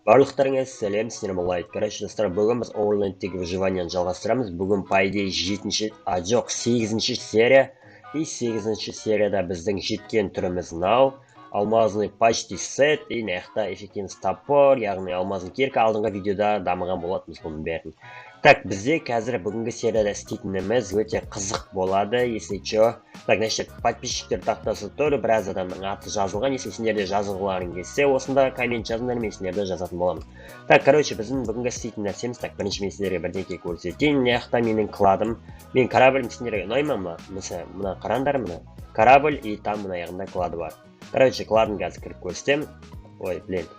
Барлықтарыңа сәлем, сіздер Лайт. Короче, достар, бүгін біз Overland'тегі выживанияны жалғастырамыз. Бүгін, по идее, жетінші, а жоқ, сегізінші серия. И сегізінші серияда біздің жеткен түріміз мынау. Алмазный почти сет и мына жақта эффективность топор, яғни алмазный кирка, алдыңғы видеода дамыған болатынбыз бұның бәрін. Так, бізде қазір бүгінгі серияда істейтініміз өте қызық болады, если чё. Так, значит, подписчиктер тақтасы тұр, біраз адамның аты жазылған. Если сендер де жазғыларың келсе, осында коммент жазыңдар, мен сендерді жазатын боламын. Так, короче, біздің бүгінгі істейтін нәрсеміз, так, бірінші мен сіздерге бірдеңке көрсетейін. Мына жақта менің кладым, мен кораблім сендерге ұнай ма мына? Мысалы, мына қараңдар, мына корабль, и там мына жағында клады бар. Короче, кладын қазір кіріп көрсетемін. Ой, блин.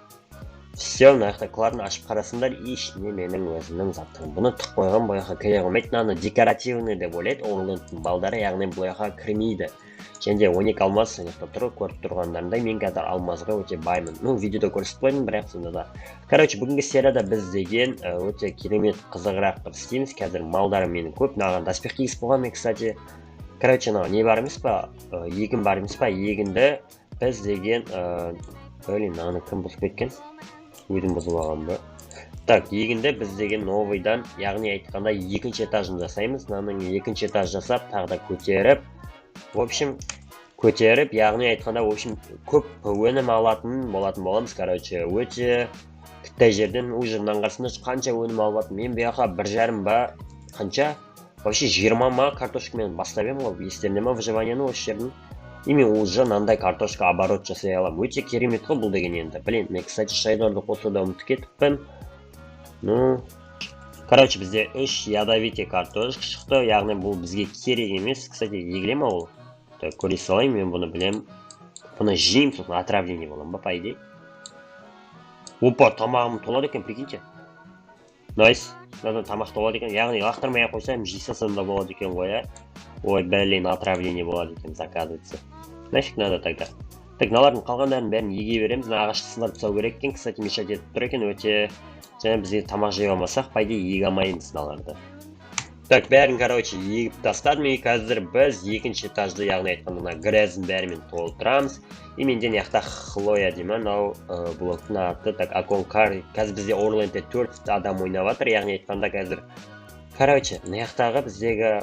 Все, мына жақта кладын ашып қарасаңдар, ішінде менің өзімнің заттарым. Бұны тығып қойған, бұл жаққа кіре қоймайды. Мынаны декоративный деп ойлайды Орлендтің балдары, яғни бұл жаққа кірмейді. Және де 12 алмаз мына жақта тұр, көріп тұрғандарындай, мен қазір алмазға өте баймын. Ну, видеода көрсетіп қойдым, бірақ сонда да. Короче, бүгінгі серияда біз деген өте керемет, қызығырақ қылып істейміз. Қазір малдарым менің көп, мынаған доспех кигізіп қойғанмын мен, кстати. Короче, мынау не бар емес па, егін бар емес па, егінді біз деген, блин, мынаны кім бұзып кеткен? Өзім бұзып алған ба? Так, егінді біз деген новыйдан, яғни айтқанда, екінші этажын жасаймыз. Мынаның екінші этаж жасап, тағы да көтеріп, в общем, көтеріп, яғни айтқанда, в общем, көп өнім алатын болатын боламыз. Короче, өте қытай жерден уже мынаның қарасаңдаршы, қанша өнім алып жатырмын мен. Бұл жаққа 1,5 ба, қанша вообще, 20 ма картошкамен бастап едім ғой, естеріңде ма выживанияны осы жердің? И мен уже мынандай картошка оборот жасай аламын. Өте керемет қой бұл деген енді. Блин, мен, кстати, шайдорды қосуды ұмытып кетіппін. Ну, короче, бізде үш ядовитый картошка шықты, яғни бұл бізге керек емес. Кстати, егіле ма ол? Так, көре салайын, мен бұны білем. Бұны жеймін, сосын отравление боламын ба, по идее? Опа, тамағым толады екен, прикиньте. Найс, мынадан тамақ толады екен, яғни лақтырмай ақ қойсам, жей салсам да болады екен ғой, иә. Ой, блин, отравление болады екен, оказывается. Нафиг надо тогда. Так, мыналардың қалғандарын бәрін еге береміз. Мына ағашты сындырып тастау керек екен, кстати, мешать етіп тұр екен өте. Және бізге тамақ жей алмасақ, по идее, еге алмаймыз мыналарды. Так, бәрін, короче, егіп тастадым. И қазір біз екінші этажды, яғни айтқанда, мына грязьдің бәрімен толтырамыз. И менде мына жақта хлоя дей ма мынау блоктың аты, так, аконкар. Қазір бізде Орлендте төрт адам ойнап жатыр, яғни айтқанда, қазір, короче, мына жақтағы біздегі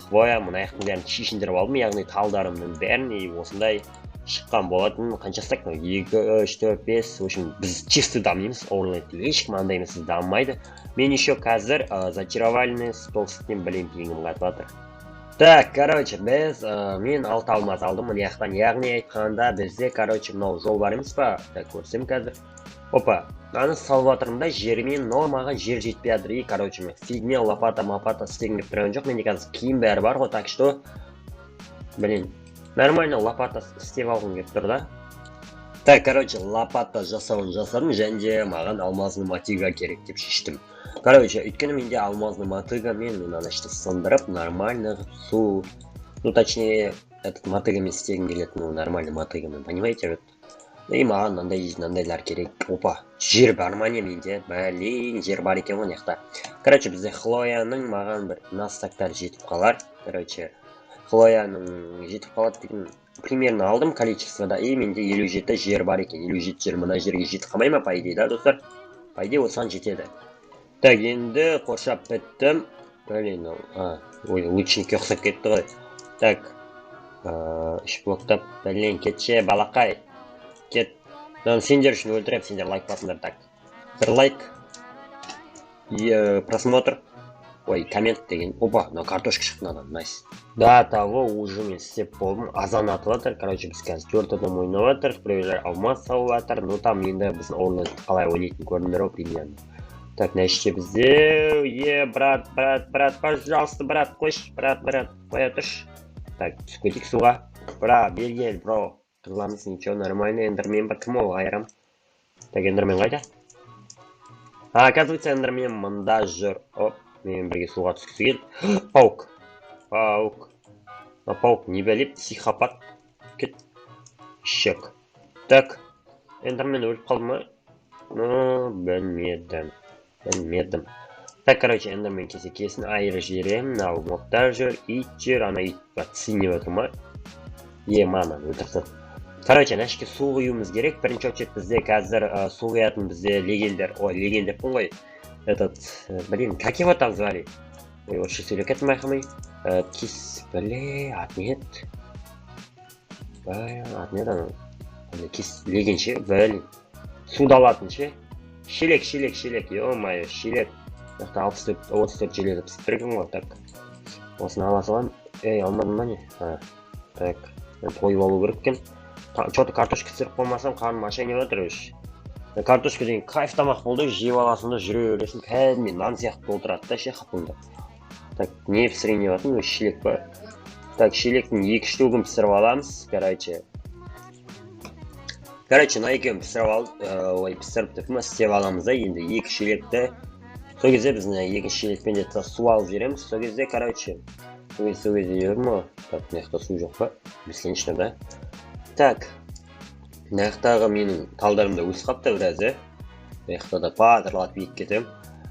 хвоя, мына жақтың бәрін шешіндіріп алдым, яғни талдарымның бәрін. И осындай шыққан болатын. Қанша стак мынау? Екі, үш, төрт, бес. В общем, біз чисто дамимыз Орлендте, ешкім андай емес дамымайды. Мен еще қазір зачаровальный стол істеймін. Блин, пингім қатып жатыр. Так, короче, біз мен алты алмаз алдым мына жақтан, яғни айтқанда, бізде, короче, мынау жол бар емес па? Так, көрсем қазір. Опа, мынаны салып жатырмын да жермен, но маған жер жетпей жатыр. И, короче, мен фигня, лопата мопата істегім келіп тұрған жоқ. Менде қазір киім бәрі бар ғой, так что, блин, нормально лопата істеп алғым келіп тұр да. Так, короче, лопата жасауын жасадым және де маған алмазный мотыга керек деп шештім. Короче, өйткені менде алмазный мотыгамен мен ана ішті сындырып, нормально қылып су, ну, точнее, этот мотыгамен істегім келеді, ну, нормально мотыгамен, понимаете, вот. И маған мынандай, мынандайлар керек. Опа, жер бар ма, не менде? Блин, жер бар екен ғой мына жақта. Короче, бізде хлояның маған бір мына стактар жетіп қалар. Короче, хлояның жетіп қалады деген примерно алдым количествода. И менде 57 жер бар екен. 57 жер мына жерге жетіп қалмай ма, по идее, да, достар? По идее, осыған жетеді. Так, енді қоршап біттім. Блин, а, ой, лучникке ұқсап кетті ғой. Так, үш блоктап, блин, кетші, балақай, кет. Мынаны сендер үшін өлтіремін, сендер лайк басыңдар. Так, бір лайк и просмотр, ой, коммент деген. Опа, мынау картошка шықты мынадан, найс. До того уже мен істеп болдым, азан атып жатыр. Короче, біз қазір төрт адам ойнап жатырмыз, біреулер алмаз салып жатыр. Ну, там енді біздің Орланд қалай ойнайтынын көрдіңдер ғой примерно. Так, мына іште бізде, е, брат, брат, брат, пожалуйста, брат, қойшы, брат, брат, қоя тұршы. Так, түсіп кетейік суға. Бра, бері кел, бро. Қырыламыз, ничего, нормально. Эндермен ба, кім ол, айрам? Так, эндермен қайда? А, оказывается, эндермен мында жүр. Оп, менімен бірге суға түскісі келді. Паук, паук, мына паук не бәле, психопат, кет, щек. Так, эндермен өліп қалды ма? Ну, білмедім, білмедім. Так, короче, эндермен келсе келсін, айырып жіберемін. Мынау мобтар жүр, ит жүр. Ана ит түсейін деп жатыр ма? Е, мана өлтіріп тастады. Короче, мына ішке су құюымыз керек. Бірінші очередь бізде қазір су құятын бізде легендер, ой, леген деппін ғой. Этот, блин, как его там звали? Ой, орысша сөйлеп кеттім байқамай. Кис, бле, аты не еді? Аты не еді анау? Андай кис, леген ше, блин. Суды алатын ше. Шелек, шелек, шелек, ё-моё, шелек. Мына жақта 64, 34 железо пісіп тұр екен ғой, так. Осыны ала саламын. Ей, алмадым ба не? А, так, тойып алу керек екен. Че-то картошка пісіріп қоймасам, қарным ашайын деп жатыр уже. Картошка деген кайф тамақ болды, жеп аласың да жүре бересің, кәдімгідей нан сияқты толтырады да ше хапыңды. Так, не пісірейін деп жатырмын, өзі, шелек па? Так, шелектің екі штугін пісіріп аламыз, короче. Короче, мына екеуін пісіріп алып, ой, пісіріп деп ма, істеп аламыз да енді екі шелекті. Сол кезде біз мына екінші шелекпен де су алып жібереміз. Сол кезде, короче, сол кезде жібердім ғой. Так, мына жақта су жоқ па? Бесконечно, да? Так, мына жақтағы менің талдарым да өсіп қалыпты біраз, иә. Мына жақта да патырлатып егіп кетемін.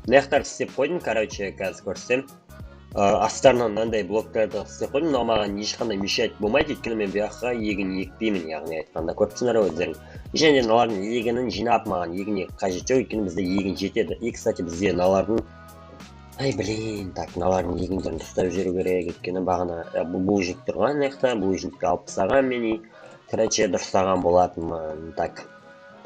Мына жақтарды істеп қойдым, короче, қазір көрсетемін. Астарынан мынандай блоктарды істеп қойдым. Мынау маған ешқандай мешать болмайды, өйткені мен бұл жаққа егін екпеймін, яғни айтқанда, көріп тұрсыңдар ғой өздерің. Және де мыналардың егінін жинап, маған егін егіп қажет жоқ, өйткені бізде егін жетеді. И, кстати, бізде мыналардың, ай, блин, так, мыналардың егіндерін дұрыстап жіберу керек, өйткені бағана булыжник тұрған мына жақта, булыжникті алып тастаған мен и, короче, дұрыстаған болатынмын. Так,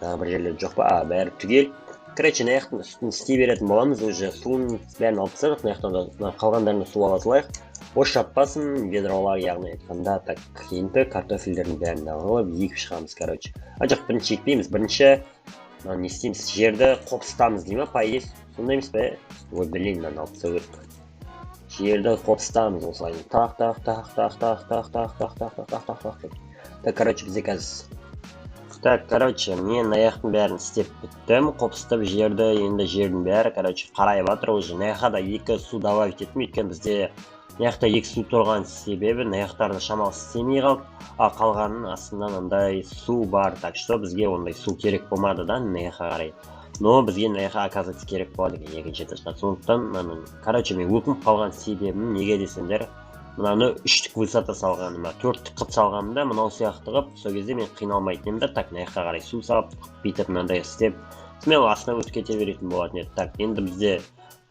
тағы бір жерлер жоқ па? А, бәрі түгел. Короче, мына жақтың үстін істей беретін боламыз уже. Суын бәрін алып тастадық, мына жақтан да, мына қалғандарына су ала салайық, бос жатпасын ведролар, яғни айтқанда. Так, енді картофельдердің бәрін алып егіп шығамыз, короче. А, жоқ, бірінші екпейміз, бірінші мына не істейміз, жерді қопсытамыз дей ма, по идее, сондай емес пе? Ой, блин, мынаны алып тастау керек. Жерді қопсытамыз осылай, тақ, тақ, тақ, тақ, тақ, тақ, тақ, тақ, тақ, тақ, тақ, тақ, тақ. Так, короче, бізде қазір, так, короче, мен аяқтың бәрін істеп біттім, қопсытып жерді. Енді жердің бәрі, короче, қарайып жатыр уже. Мына жаққа да екі су добавить еттім, өйткені бізде мына жақта екі су тұрған себебі мына жақтарда шамалы істемей қалды, а қалғанының астында мынандай су бар, так что бізге ондай су керек болмады да мына жаққа қарай. Но бізге мына жаққа, оказывается, керек болады екен екінші этажға. Сондықтан мынаның, короче, мен өкініп қалған себебім неге десеңдер, мынаны үштік высота салғаныма. Төрттік қылып салғанымда мынау сияқты қылып, сол кезде мен қиналмайтын едім да. Так, мына жаққа қарай су салып, бүйтіп мынандай істеп, смело астына өтіп кете беретін болатын еді. Так, енді бізде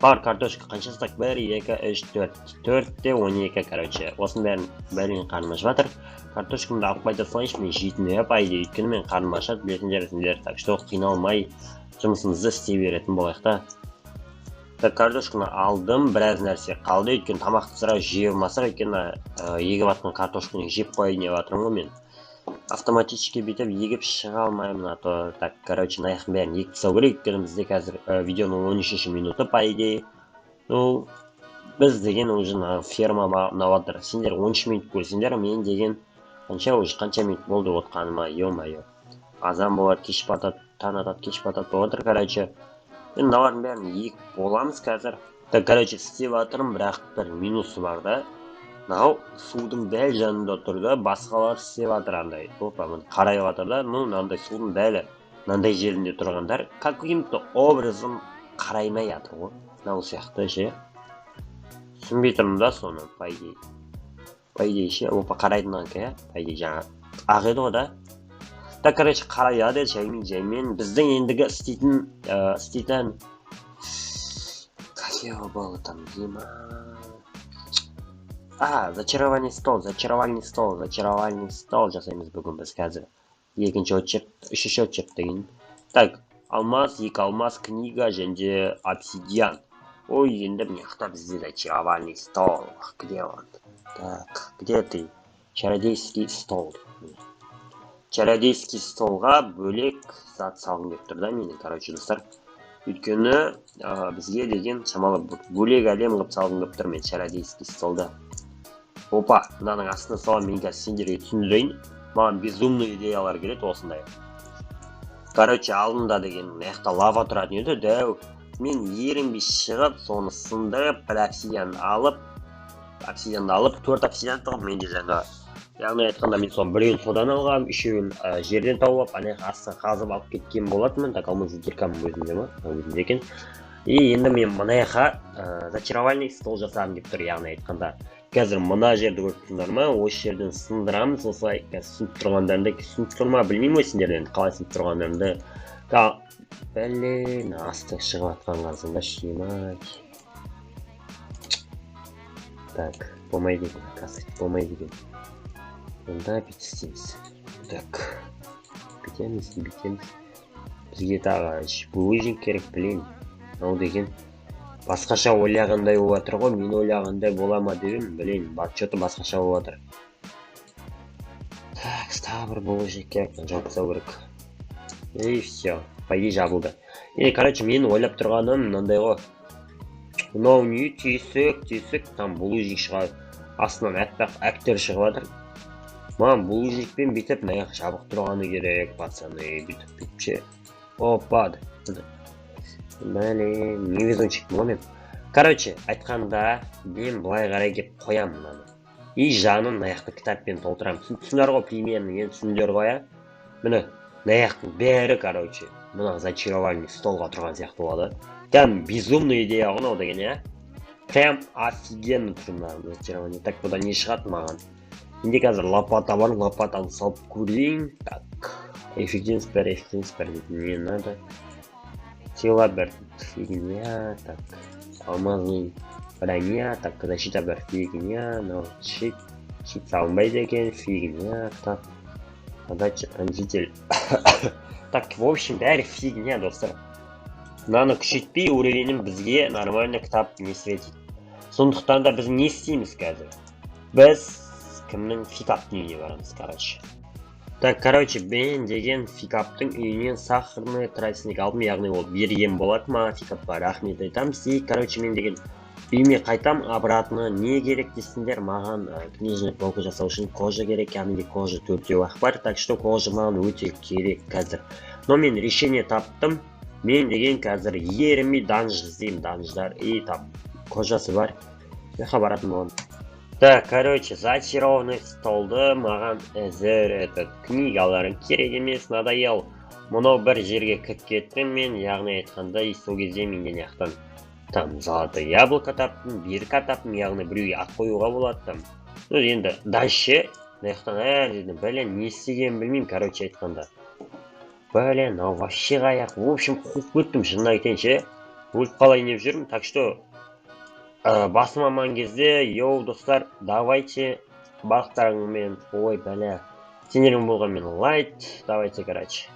бар картошка қанша? Так, бір, екі, үш, төрт, төртте 12. Короче, осының бәрін, бәрінен қарным ашып жатыр. Картошкамды алып қайта салайыншы, мен жейтін, иә, по идее, өйткені мен қарным ашады, білетіндер сендер. Так что қиналмай жұмысымызды істей беретін болайық та. Так, картошканы алдым, біраз нәрсе қалды, өйткені тамақты сразу жей алмасақ, өйткені егіп жатқан картошканы жеп қояйын деп жатырмын ғой мен. Автоматически бүйтіп егіп шыға алмаймын, а то. Так, короче, мына жақтың бәрін егіп тастау керек, өйткені бізде қазір видеоның 13-минуты, по идее. Ну, біз деген уже мына ферма ұнап жатыр. Сендер 13 минут көрсеңдер, мен деген қанша уже, қанша минут болды отқаныма, ё-моё. Азан болады, кеш батады, таң атады, кеш батады болып жатыр. Короче, енді мыналардың бәрін егіп боламыз қазір. Так, короче, істеп жатырмын, бірақ бір минусы бар да: мынау судың дәл жанында тұр да, басқалар істеп жатыр андай, опа, міне, қарайып жатыр да. Ну, мынандай судың дәл мынандай жерінде тұрғандар каким-то образом қараймай жатыр ғой мынау сияқты ше. Түсінбей тұрмын да соны, по идее ше. Опа, қарайды мынанікі, иә, по идее, жаңа ақ еді ғой да. Так, короче, қараяды жаймен жаймен. Біздің ендігі істейтін, как его было там, Дима, а, зачарование стол, зачаровальный стол, зачаровальный стол жасаймыз бүгін біз қазір. Екінші очерк, үшінші очерк деген. Так, алмаз, екі алмаз, книга және де обсидиан. Ой, енді мына жақта бізде зачаровальный стол. Где он? Так, где ты, чародейский стол? Чародейский столға бөлек зат салғым келіп тұр да менің, короче, достар, өйткені бізге деген шамалы бөлек әлем қылып салғым келіп тұр мен чародейский столды. Опа, мынаның астына саламын. Мен қазір сендерге түсіндірейін, маған безумный идеялар келеді осындай. Короче, алдында деген мына жақта лава тұратын еді дәу. Мен ерінбей шығып, соны сындырып, бір обсидиан алып, обсидианды алып, төрт обсидиан тұғын менде жаңа. Яғни айтқанда, мен соның біреуін содан алғанмын, үшеуін жерден тауып алып, ана жаққа астына қазып алып кеткен болатынмын. Так, алмазный киркам өзімде ма? Өзімде екен. И енді мен мына жаққа зачаровальный стол жасағым келіп тұр, яғни айтқанда. Қазір мына жерді көріп тұрсыңдар ма? Осы жерден сындырамыз осылай. Қазір сынып тұрғандарыңды, сынып тұр ма, білмеймін ғой сендерден қалай сынып тұрғандарыңды. Блин, асты шығып жатқан қарасаңдаршы, ебать. Так, болмайды екен, оказывается, болмайды екен. Онда бүйтіп істейміз. Так, бүйтеміз, бүйтеміз. Бізге тағы булыжник керек, блин. Мынау деген басқаша ойлағандай болып жатыр ғой, мен ойлағандай бола ма деп едім, блин, че-то басқаша болып жатыр. Так, тағы бір булыжник керек, жауып тастау керек. И все, по идее жабылды. И, короче, мен ойлап тұрғаным мынандай ғой. Мынау не тесік, тесік, там булыжник шығады. Астынан аппақ әктер шығып жатыр. Маған булыжникпен бүйтіп мына жақ жабық тұрғаны керек, пацаны, бүйтіп бүйтіп ше. Опа. Блин, невезунчикпін ғой мен. Короче, айтқанда, мен былай қарай кеп қоямын мынаны. И жанын мына жақты кітаппен толтырамын. Түсіндіңдер ғой, примерно, енді түсіндіңдер ғой, ә? Міне, мына жақтың бәрі, короче, мына зачарованный столға тұрған сияқты болады. Прям безумный идея ғой мынау деген, иә? Прям офигенно тұр мына зачарование. Так, бұдан не шығады маған? Менде қазір лопата бар, лопатаны салып көрейін. Так, эффективность бір, эффективность бір дейді. Не надо. Сила бір фигня. Так, алмазный броня. Так, защита бір фигня. Мынау щит. Щит салынбайды екен, фигня. Так, подача пронзитель. Так, в общем, бәрі фигня, достар. Мынаны күшейтпей уровенін бізге нормально кітап не светит. Сондықтан да біз не істейміз қазір? Біз кімнің, Фикаптың үйіне барамыз, короче. Так, короче, мен деген Фикаптың үйінен сахарный тростник алдым, яғни ол берген болатын маған, Фикапқа рахмет айтамыз. И, короче, мен деген үйіме қайтам обратно. Не керек десеңдер, маған книжный полка жасау үшін кожа керек, яғни кожа төртеу ақ бар, так что кожа маған өте керек қазір. Но мен решение таптым. Мен деген қазір ерінбей данж іздеймін, данждар, и там кожасы бар. Сол жаққа баратын боламын. Так, короче, зачарованный столды маған әзір этот книгаларың керек емес, надоел. Мынау бір жерге кіріп кеттім мен, яғни айтқанда, и сол кезде мен мына жақтан там золотое яблоко таптым, бирка таптым, яғни біреуге ат қоюға болады там. Ну, енді дальше мына жақтан әр жерден, блин, не істегенімді білмеймін, короче айтқанда. Блин, мынау вообще қаяқ. В общем, қуып кеттім, шынын айтайын ше. Өліп қалайын деп жүрмін, так что басым аман кезде, йоу, достар, давайте барлықтарыңмен, ой, бәлә, сендермен болғанмен лайт, давайте, короче.